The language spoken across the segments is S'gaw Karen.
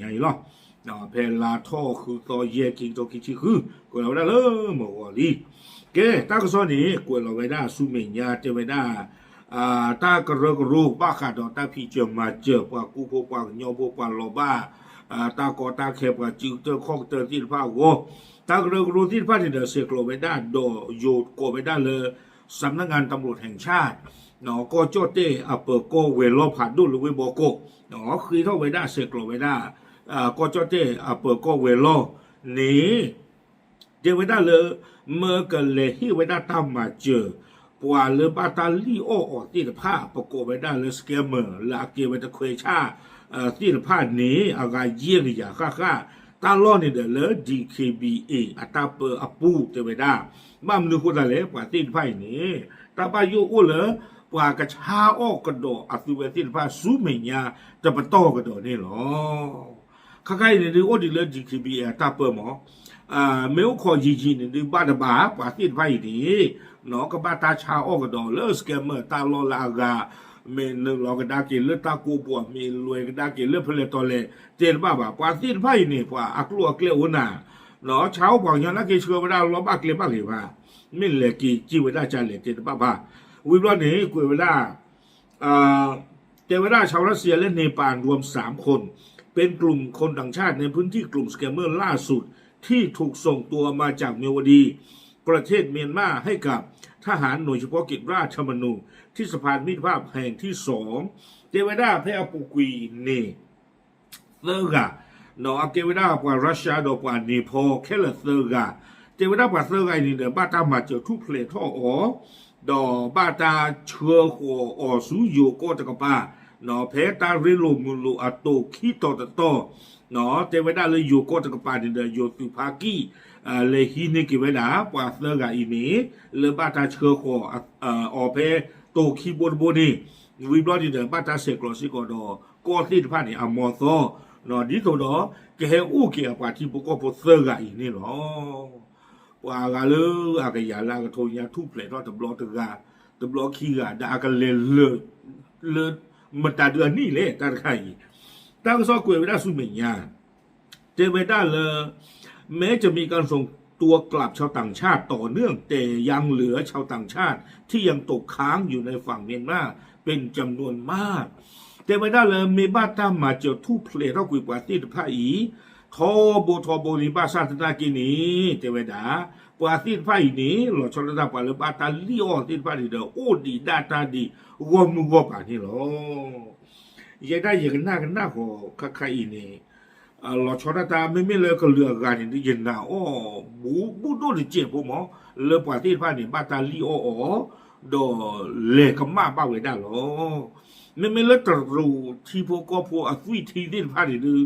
တၢ်ကစီၣ်ကွဲးလီၤဝဲဒၣ်ဆူမဲာ်ညါအံၤလီၤ. ဖဲလါထီၣ်ဃုသီယဲၢ်ခံကထိခံဆံဃု ကွဲးလီၤဝဲဒၣ်လၢမုၢ်ဂီၤလံ. ကဲ တၢ်ကစီၣ်န့ၣ် ကွဲးလီၤဝဲဒၣ်ဆူမဲာ်ညါ တဲဝဲဒၣ် တၢ်ကရၢကရိဘၣ်ဃးဒီးတၢ်ဖံးစၢၤမၤစၢၤ ပှၤကူဖိပှၤကညီဖိပှၤလီၤဘၣ် တၢ်ကီတၢ်ခဲပှၤစုကတၢၢ်ခီၣ်ကတၢၢ်သ့ၣ်တဖၣ်အဂီၢ် တၢ်ကရၢကရိသ့ၣ်တဖၣ်န့ၣ်ဒီး ဆဲးကျိးဝဲဒၣ်ဒီးယိၤကိးဝဲဒၣ်လၢ စံးနငၣ်တံရူးဟဲၣ်ဆၣ် ကီၢ်ကၠီၣ်တဲၣ်အပၢၤကီၢ်ဝဲၤလီၢ်ဖးဒိၣ်လၢဝ့ၢ်ဘီကီၢ် ဃ့ထီၣ်ဝဲဒၣ်ဆဲးကျိးဝဲဒၣ် ကီၢ်ကၠီၣ်တဲၣ်အပၢၤကီၢ်ဝဲၤလီၢ်န့ၣ် တဲဝဲဒၣ်လၢ မၢကလဲၤဟ့ၣ်ဝဲဒၣ်တၢ်မၤစၢၤ ပှၤလၢဘၣ်တၢ်လံၣ်အီၣ်အီၤသ့ၣ်တဖၣ် ပကိးဝဲဒၣ်လၢ scammer လၢအကဲဝဲတခွဲဆၣ် သ့ၣ်တဖၣ်န့ၣ် အဂၤယဲၢ်ကယၤဃၣ်ဃၣ် တၢ်လီၢ်န့ၣ်ဒီးလၢ D K B A အတၢ်ပၢအပူၤတဲဝဲဒၣ် ဘၣ်မနုၤအဃိသတးလဲၣ် ပှၤသ့ၣ်တဖၣ်အံၤန့ၣ် တၢ်ဘၣ်ယိၣ်အိၣ်လၢ ပှၤကဆါအီၣ်ကဒီးအသုဝဲသ့ၣ်တဖၣ်ဆူမဲာ်ညါတပတီၢ်ကဒီးန့ၣ်လီၤ. ခါခါအံၤန့ၣ်ဒုးအိၣ်ဒံးလၢ D K B A အတၢ်ပၢမး မ့ၢ်အိၣ်ခိးယံာ်ယံာ်န့ၣ်ဒုးဘၣ်တဘၣ် ပှၤသ့ၣ်တဖၣ်အံၤန့ၣ် ကဘၣ်တၢ်ဆါအီၣ်ကဒီးလၢ scammer တၢ်လီၢ်လၢအဂၤ မ့ၢ်နုာ်လီၤကဒါက့ၤလၢတၢ်ကိးဘှီး မ့ၢ်လဲၤကဒါက့ၤလၢဖဲလဲၣ်တီၤလဲၣ် တဲတဘၣ်ဘၣ် ပှၤသ့ၣ်တဖၣ်အံၤန့ၣ် ပှၤအကျိၣ်အကျဲအိၣ်နၤ ဆါအိၣ်ပှၤကညီနာ်က့ဆှၢဝဲဒၣ်လီၢ်ဘၣ်ကျဲဘၣ်ဂ့ၤဘၣ် မ့ၢ်လဲၤက့ၤစ့ၢ်ဝဲဒၣ်ကလဲၣ်တဲတဘၣ်ဘၣ် ဝံၤဘျီန့ၣ် ကွဲးဝဲဒၣ် တဲဝဲဒၣ် ชาวรัสเซีย และเนปาล รวมสามคน เป็นกลุ่มคนต่างชาติในพื้นที่กลุ่ม scammer ล่าสุดที่ถูกส่งตัวมาจากเมียวดี ประเทศเมียนมาให้กับทหารหน่วยเฉพาะกิจราชธรรมนูญที่สะพานมิตรภาพแห่งที่สอง တဲဝဲဒၣ်ဖဲအပူၤကွံာ်န့ၣ် သၢဂၤ အကဲဝဲဒၣ်ပှၤ Russia ဒီးပှၤ Nepal ခဲလၢာ်သၢဂၤ တဲဝဲဒၣ်ပှၤသၢဂၤအံၤန့ၣ်ဒီး ဘၣ်တၢ်မၤစၢၤထူၣ်ဖျဲးထီၣ်အီၤ ဒီးဘၣ်တၢ်ဆှၢဃီၤအီၤဆူယိၤကီၢ်တကပၤ ဖဲတၢ်ရ့လိာ်မုာ်လိာ်အတိာ်ခံတီၤတတီၤ တဲဝဲဒၣ်လၢယိၤကီၢ်တကပၤန့ၣ်ဒီး ယိၤသုးဖါကံၢ် လဲၤဟံးန့ၢ်က့ၤဝဲဒၣ် ပှၤသၢဂၤအံၤန့ၣ် လၢဘၣ်တၢ်ဆှၢဃီၤအီၤဖဲတိၤခံဘိတဘိန့ၣ် ဝံၤဘျီန့ၣ်ဒီး ဘၣ်တၢ်ဆဲးကျိးစ့ၢ်ကီးဒီး ကီၢ်သ့ၣ်တဖၣ်န့ၣ် အမီၤသီ ဒ်သိးဒီး ကဟဲအိၣ်က့ၤအပှၤထံဖိကီၢ်ဖိသၢဂၤအံၤန့ၣ်လီၤ. ပှၤဂၤလၢအကယၤလၢအကထိညါထူၣ်ဖျဲးထီၣ်တဘျီတဂၤ တဘျီခံဂၤ ဒီးအကလဲၤလၢာ် လၢမတၤဒုအနံၣ်လဲၣ် တၢ်တခါအံၤ တၢ်ကစီၣ်ကွဲးဝဲဒၣ်ဆူမဲာ်ညါ တဲဝဲဒၣ်လၢ แม้จะมีการส่งตัวกลับชาวต่างชาติต่อเนื่อง แต่ยังเหลือชาวต่างชาติที่ยังตกค้างอยู่ในฝั่งเมียนมาเป็นจำนวนมาก တဲဝဲဒၣ်လၢမ့ၢ်ဘၣ်တၢ်မၤစၢၤထူၣ်ဖျဲးထီၣ်ကွံာ်ပှၤသ့ၣ်တဖၣ်အံၤ ထီဘိထီဘိလံ ဘၣ်ဆၣ်သနာ်က့န့ၣ် တဲဝဲဒၣ် ပှၤသ့ၣ်တဖၣ်အံၤန့ၣ် လီၤဆီဒၣ်တၢ်ပှၤလၢဘၣ်တၢ်လံၣ်အီၣ်သ့ၣ်တဖၣ်န့ၣ်ဒီး အိၣ်ဒံးဒၣ်တၢ်ဒံးဂီၢ်မုၢ်ဂီၢ်ပၤန့ၣ်လီၤ. ယဲဒၣ်ယကနၣ်ကနၣ်ဃီၤခါခါအံၤန့ၣ် လီၤဆီဒၣ်တၢ် မ့မ့ၢ်လၢကလုာ်အဂၤန့ၣ်ဒုး ယနာ်အီၣ်ဘူးဘူးဒိၣ်တစဲးဖိမး လၢပှၤသ့ၣ်တဖၣ်န့ၣ် ဘၣ်တၢ်လံၣ်အီၣ်အီၤ ဒီးလဲၤကမၣ်ဘၣ်ဝဲဒၣ်လီၤ. မ့မ့ၢ်လၢတရူးထံဖိကီၢ်ဖိအသွံၣ်ထံသ့ၣ်တဖၣ်န့ၣ်ဒုး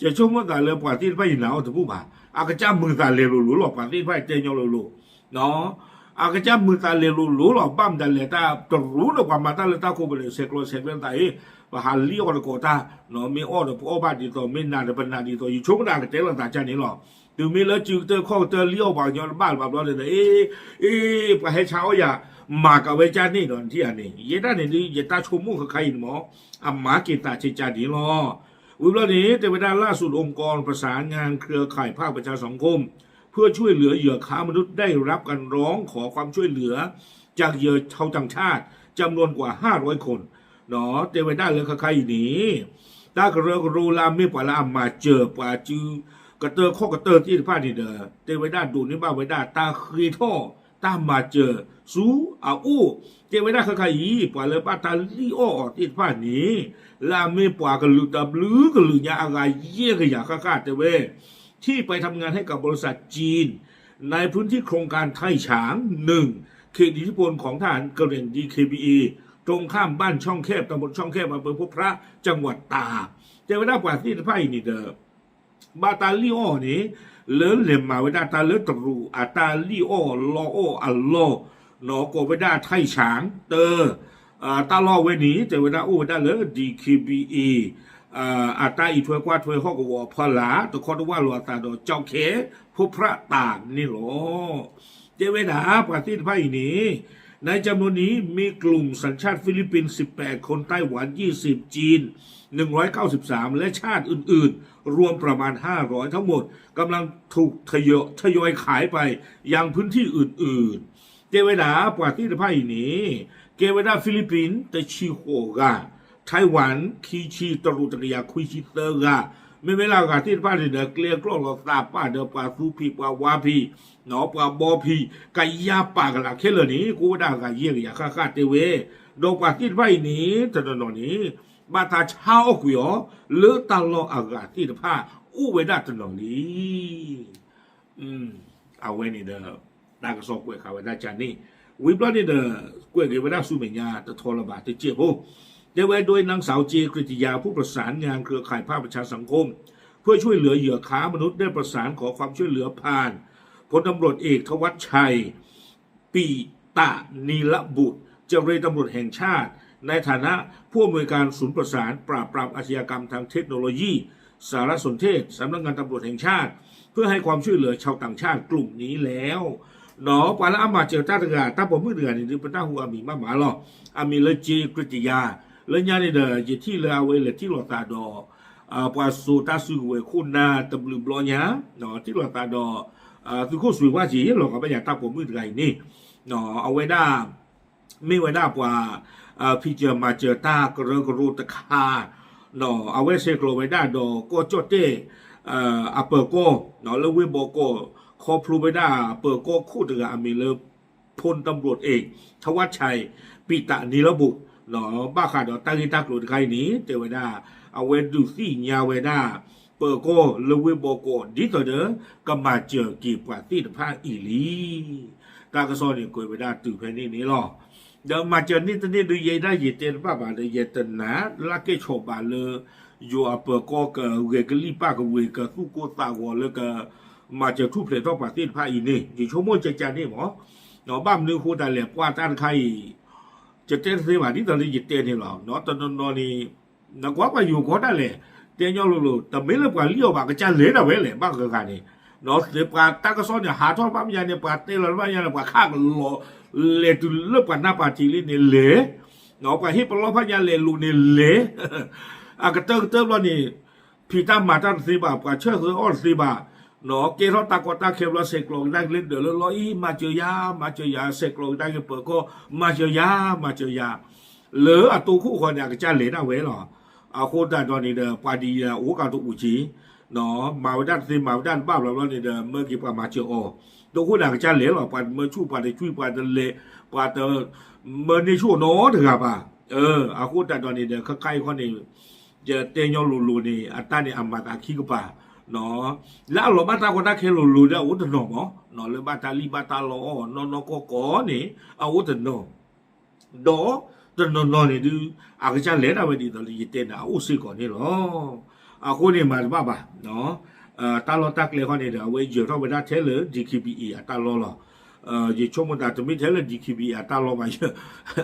ယဆိကမိၣ်သးလၢပှၤသ့ၣ်တဖၣ်အံၤနာ်အီၣ်တဘူၣ်ဘၣ်. အကစၢ်မုာ်သးလဲၤလိၤလိၤလီၤ ပှၤသ့ၣ်တဖၣ်တဲညီလိၤလိၤ အကစၢ်မုာ်သးလဲၤလိၤလိၤလီၤ ဘၣ်မတၤလဲၣ် တၢ်တရူးဒီးပှၤမၤတၢ်လၢတၢ်ခိၣ်ပလၢၤ ဆဲးကျိးဆဲးကျၢသးအံၤ ပဟးလံၣ်အီၣ်တကိးတၢ် မ့ၢ်အီၣ်ဒီးပအီၣ်ဘၣ်ဒ်သိး မ့ၢ်နာ်ဒီးပနာ်ဒ်သိး ယဆိကမိၣ်သးကတဲလိာ်သးကၢ်န့ၣ်လီၤ. တုၤမ့ၢ်လၢစုကတၢၢ်ခီၣ်ကတၢၢ်လံၣ်အီၣ်ပှၤကညီတဘၣ်လၢၤဘၣ်ဘျီန့ၣ်ဒီး အ့ အ့ ပှၤဟဲဆါအီၣ်ယၤ မၤကၤဝဲကၢ်န့ၣ်ဒီးနထံၣ်ဧါန့ၣ် ယဲဒၣ်န့ၣ်ဒုး ယတၢ်ဆိကမိၣ်ခဲခါအံၤန့ၣ်မး အမၤက့ၤသးကၢ်ကၢ်န့ၣ်လီၤ. ဝံၤဘျီန့ၣ် တဲဝဲဒၣ် ล่าสุดองค์กรประสานงานเครือข่ายภาคประชาสังคม เพื่อช่วยเหลือเหยื่อค้ามนุษย์ได้รับการร้องขอความช่วยเหลือจากเหยื่อชาวต่างชาติจำนวนกว่าห้าร้อยคน တဲဝဲဒၣ်လၢခါခါအံၤန့ၣ် တၢ်ကရၢကရိလၢအမ့ၢ်ပှၤလၢအမၤစၢၤပှၤစုကတၢၢ်ခီၣ်ကတၢၢ်သ့ၣ်တဖၣ်န့ၣ်ဒီး တဲဝဲဒၣ်ဒိးန့ၢ်ဘၣ်ဝဲဒၣ်တၢ်ဃ့ထီၣ် တၢ်မၤစၢၤဆူအအိၣ်, တဲဝဲဒၣ်ဃၣ်ဃၣ်အံၤ ပှၤလၢဘၣ်တၢ်လံၣ်အီၣ်အီၤသ့ၣ်တဖၣ်န့ၣ် လၢအမ့ၢ်ပှၤကလုာ်တဘျုးကလုာ်ညါအဂၤယဲၢ်ကယၤဃၣ်ဃၣ်တဲဝဲ ที่ไปทำงานให้กับบริษัทจีน ในพื้นที่โครงการไท่ฉางหนึ่ง เขตอิทธิพลของทหารกะเหรี่ยง ดีเคบีเอ ตรงข้ามบ้านช่องแคบ ตำบลช่องแคบ อำเภอพบพระ จังหวัดตาก တဲဝဲဒၣ်ပှၤသ့ၣ်တဖၣ်အံၤန့ၣ်ဒီး ဘၣ်တၢ်လံၣ်အီၣ်န့ၣ် လၢလဲၤမၤဝဲဒၣ်တၢ်လၢတရူးအတၢ်လံၣ်အီၣ်လီအီၣ်အလီၢ်, ကိးဝဲဒၣ် ไท่ฉาง တၢ်, တၢ်လီၢ်ဝဲန့ၣ် တဲဝဲဒၣ်အိၣ်ဝဲဒၣ်လၢ ဒီး เคบีเอ အတၢ်အံးထွဲကွၢ်ထွဲဟီၣ်ကဝီၤအဖီလာ် တခီတဝၢ်လိာ်အသးဒီး ကၠီၣ်ခဲ ဖိဖြၣ်တးန့ၣ်လီၤ. တဲဝဲဒၣ် ပှၤသ့ၣ်တဖၣ်အံၤန့ၣ် ในจำนวนนี้มีกลุ่มสัญชาติฟิลิปปินส์ สิบแปดคน ไต้หวัน ยี่สิบ จีน หนึ่งร้อยเก้าสิบสาม และชาติอื่นๆ รวมประมาณ ห้าร้อย ทั้งหมด กำลังถูกทยอยทยอยขายไปยังพื้นที่อื่นๆ တဲဝဲဒၣ် ပှၤသ့ၣ်တဖၣ်အံၤန့ၣ် ကဲဝဲဒၣ် Philippines တဆံဃိးဂၤ, Taiwan ခံဆံတရူးတကယၤခွံဆံသၢဂၤ, မ့မ့ၢ်လၢအဂၤသ့ၣ်တဖၣ်န့ၣ်ဒီး ကျဲကျီၢ်လီၤသးပာ်ဒီးပှၤသူဖံးပှၤဝါဖံး ပှၤဘီဖံး ကယၤပာ်ကလာ်ခဲလၢာ်န့ၣ် ကအိၣ်ဝဲဒၣ်အဂၤယဲၢ်ကယၤဃၣ်ဃၣ်တဲဝဲ, ဒီးပှၤသ့ၣ်တဖၣ်အံၤန့ၣ် တနီၤနီၤန့ၣ် ဘၣ်တၢ်ဆါအီၣ်ကွံာ်အီၤ လၢတၢ်လီၢ်အဂၤသ့ၣ်တဖၣ် အိၣ်ဝဲဒၣ်တနီၤလံ. အဝဲန့ၣ်ဒီး တၢ်ကစီၣ်ကွဲးဃာ်ဝဲဒၣ်ကန့ၣ်, ဝံၤဘျီန့ၣ်ဒီး ကွဲးက့ၤဝဲဒၣ်ဆူမဲာ်ညါတထီလၢၤဘၣ် တစဲးဖိ, တဲဝဲ โดยนางสาว เจ กฤติยา ผู้ประสานงานเครือข่ายภาคประชาสังคม เพื่อช่วยเหลือเหยื่อค้ามนุษย์ ได้ประสานขอความช่วยเหลือผ่าน พลตำรวจเอก ธวัชชัย ปิตะนีรบุตร เจรตำรวจแห่งชาติ ในฐานะผู้อำนวยการศูนย์ประสานปราบปรามอาชญากรรมทางเทคโนโลยีสารสนเทศ สำนักงานตำรวจแห่งชาติ เพื่อให้ความช่วยเหลือชาวต่างชาติกลุ่มนี้แล้ว ပှၤလၢအမၤစၢၤတၢ်တဂၤ တၢ်ပိာ်မုၣ်တဂၤန့ၣ်ဒီး ပတၢ်ဟူးအမံၤမးမးလီၤ. အမံၤလၢ เจ กฤติยา, လၢညါန့ၣ်ဒီး ယထံၣ်လၢအဝဲလဲၤထံၣ်လိာ်သးဒီး ပှၤစိာ်တၢ်စုကဝဲၤခိၣ်နၢ်တဘျုးဘျီညါ, ထံၣ်လိာ်သးဒီး သုးခိၣ်စွ့ၤဝၣ်က့ၤ လီၤဂာ်ဘၣ်ယၤတၢ်ပိာ်မုၣ်တဂၤအံၤန့ၣ်, အဝဲဒၣ် မ့ၢ်ဝဲဒၣ်ပှၤ ဖံးစၢၤမၤစၢၤတၢ်ကရၢကရိတခါ, အဝဲဆဲးကျိးဝဲဒၣ်ဒီးကီၢ်ကၠီၣ်တဲၣ် အပၢၤကီၢ် လၢဝ့ၢ်ဘီကီး ခီဖျိဝဲဒၣ်ပၢၤကီၢ်ခိၣ်တဂၤ အမံၤလၢ พลตำรวจเอก ธวัชชัย ปิตะนีรบุตร ဘၣ်ဃးဒီးတၢ်ဂ့ၢ်တၢ်ကျိၤတခါအံၤန့ၣ် တဲဝဲဒၣ် အဝဲဒုးသ့ၣ်ညါဝဲဒၣ် ပၢၤကီၢ်လၢဝ့ၢ်ဘီကီး ဒ်သိးဒီး ကမၤစၢၤက့ၤပှၤသ့ၣ်တဖၣ်အံၤလံ. တၢ်ကစီၣ်န့ၣ် ကွဲးဝဲဒၣ်တုၤဖဲန့ၣ်န့ၣ်လီၤ. ဒီးမၤစၢၤန့ၢ်တန့ၢ်ဒုး ယဲဒၣ်ယတဲတဘၣ်ဘၣ်ဒီး ယတနာ်လၢကဲဆီၣ်ဘၣ်လၢ ယိၤအပၢၤကီၢ်ကဂဲၤကလံၣ်ပၣ်ကဝ့ၤ ကသူၣ်ကိၢ်သးဂီၤလၢက မၤစၢၤထူၣ်ဖျဲးထီၣ်ပှၤသ့ၣ်တဖၣ်အံၤန့ၣ် ယဆိကမိၣ်ကကန့ၣ်မး, ဘၣ်မနုၤအဃိတၢ်လဲၣ် ပှၤတၢ်တခါအံၤ ယတဲတသ့ဘၣ် ဒ်သိးလၢယတဲန့ၣ်လီၤ. တနီၤနီၤန့ၣ် နကွၢ်ပှၤယိၤကီၢ်ဒၣ်လဲာ် တဲညီလိၤလိၤ တမ့ၢ်လၢပှၤလံၣ်အီၤဘၣ် ကစၢ်လဲၤဒၣ်ဝဲလဲၣ် ဘၣ်ဂၤဂၤန့ၣ်, ပှၤတၢ်ကစီၣ်န့ၣ် ဟးထီၣ်ဘၣ်မညါန့ၣ် ပှၤတဲလီၤဘၣ်မညါန့ၣ် ပှၤခးကလီၤ လဲၤတုၤလၢပှၤနၢ်ပၢၢ်ထံးလံန့ၣ်လဲၤ, ပှၤဟ့ၣ်ပလီၢ်ဖးညါလဲၤလိာ်န့ၣ်လဲၤ, အကတၢၢ်ကတၢၢ်ဘျီန့ၣ် ဖံးတၢ်မၤတၢ်တသ့ဘၣ် ပှၤဆၢၣ်သၢအီၣ်တသ့ဘၣ်, ကဲထီၣ်တၢ်ကီတၢ်ခဲဘျီ ဆဲးကျိးကဒါက့ၤလၢဒၢးလၢလီၢ်အံၤ မၤစၢၤယၤ မၤစၢၤယၤ ဆဲးကျိးကဒါက့ၤပၢၤကီၢ် မၤစၢၤယၤ မၤစၢၤယၤ, လၢအတိခိၣ်ဃီန့ၣ် အကစၢ်လဲၤဒၣ်ဝဲလီၤ. အဃိသတးဒီးန့ၣ်ဒီး ပှၤဒ်အံၤအိၣ်ကးတအိၣ်က့ၤ, မၤဝဲဒၣ်တသ့ မၤဝဲဒၣ်တဘၣ်ဘျီဘျီန့ၣ်ဒီး မၢက့ၤပှၤမၤစၢၤအီၤ, တိခိၣ်န့ၣ် အကစၢ်လဲၤလီၤ. ပှၤတမၢဆူၣ် ပှၤတကွံ ပှၤတလဲၤ ပှၤတမၢန့ၢ်ဆူၣ်နီတဂၤဘၣ်. အဃိသတးဒီးန့ၣ်ဒီး ခဲခါအံၤခီန့ၣ် ယတဲညီလိၤလိၤန့ၣ် အတၢ်န့ၣ်အမၤသးခံကပၤ, လၢအလီၤဘၣ်တၢ်ကီတၢ်ခဲလိၤလိၤဒီး အအိၣ်တနီၤမး, လၢဘၣ်တၢ်လံၣ်ဘၣ်တၢ်လီအီၣ်နီၢ်နီၢ်ကီၢ်ကီၢ်န့ၣ် အအိၣ်တနီၤ, ဒီးတနီၤနီၤန့ၣ်ဒုး အကစၢ်လဲၤဒၣ်ဝဲဒ်သိးလၢယတဲန့ၣ် အအိၣ်စ့ၢ်ကီးန့ၣ်လီၤ. အဃိန့ၣ်မၤတဘၣ်ဘၣ်, တၢ်လီၢ်တၢ်ကျဲခီန့ၣ်ဒီး အဝဲယၢၤထီၣ်ဝဲဒၣ်ထဲလၢ ဒီး เคบีเอ အတၢ်လီၢ်လီၤ. ယဆိကမိၣ်သးတမ့ၢ်ထဲလၢ ဒီး เคบีเอ အတၢ်လီၢ်ဘၣ်,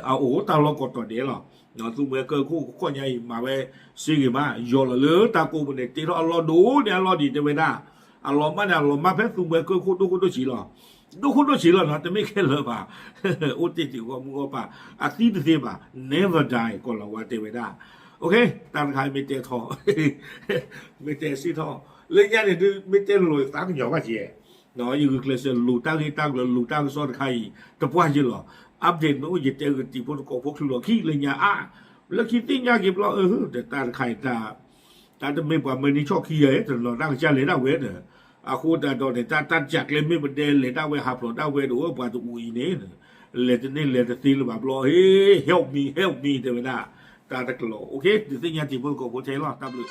အအိၣ်တၢ်လီၢ်ကီးတီၤဒဲးလီၤ. သုးမွဲကၢၢ်ခိၣ်ကီၢ်ညါအံၤ မၤဝဲစ့ဂ့ၤမး ယီၤလီၤလၢတၢ်ကိးပူၤန့ၣ် တ့ထီၣ်အလီၢ်ဒိၣ်န့ၢ်အလီၢ်ဒံးတဲဝဲဒၣ်, အလီၤမၢ်န့ၣ် အလီၤမၢ်ဖဲသုးမွဲကၢၢ်ခိၣ်ဒိၣ်ခိၣ်ဒိၣ်ဆံးလီၤ. ဒိၣ်ခိၣ်ဒိၣ်ဆံးလီၤနီၤ တမ့ၢ်ခဲလၢာ်ဘၣ်, အိၣ်တ့ၢ်တ့ၢ်ဂီၢ်မုၢ်ဂီၢ်ပၤ အသံတသ့ဘၣ် never die ကီၤလၤဝါတဲဝဲဒၣ်. တၢ်တခါမ့ၢ်တဲထီၣ် မ့ၢ်တဲစံးထီၣ် လၢညါန့ၣ်ဒုး မ့ၢ်တဲလိၤလိၤသးကညီၤဘၣ်က့ၤ, ယဂုာ်ကျဲးစၢးလူၤတၢ်ဂ့ၢ်တၢ်ကျိၤ လူၤတၢ်ကစီၣ်တခါအံၤ တပှၢ်ယ့ၢ်လီၤ. update မ့ၢ်အိၣ်ယတဲဂ့ၤတံၤဖိသကိးဖိချုးလီၤခံလၢညါအါ, လၢခံသ့ၣ်ညါက့ၤဘျီအၢ ဒီးတၢ်တခါအံၤ တၢ်တမ့ၢ်ပှၤမၢန့ၢ်ဆီၣ်ခံဂၤ တနီၤတၢ်ကစၢ်လဲၤဒၣ်ဝဲဒီး အဃိသတးဒီးန့ၣ် တၢ် တၢ်တစၢ်ကျဲမ့ၢ်ပဒဲလဲၤဒၣ်ဝဲဟးဖျိးဒၣ်ဝဲဒီး ပှၤတအိၣ်အံၤန့ၣ် လဲၤတန့ၢ်လဲၤတသ့လၢၤဘၣ်ဘျီ ဟ့ help me help me တဲဝဲဒၣ် တၢ်တကလီၤ ဒုးသ့ၣ်ညါတံၤဖိသကိးဖိထဲလီၤ တၢ်ဘျုး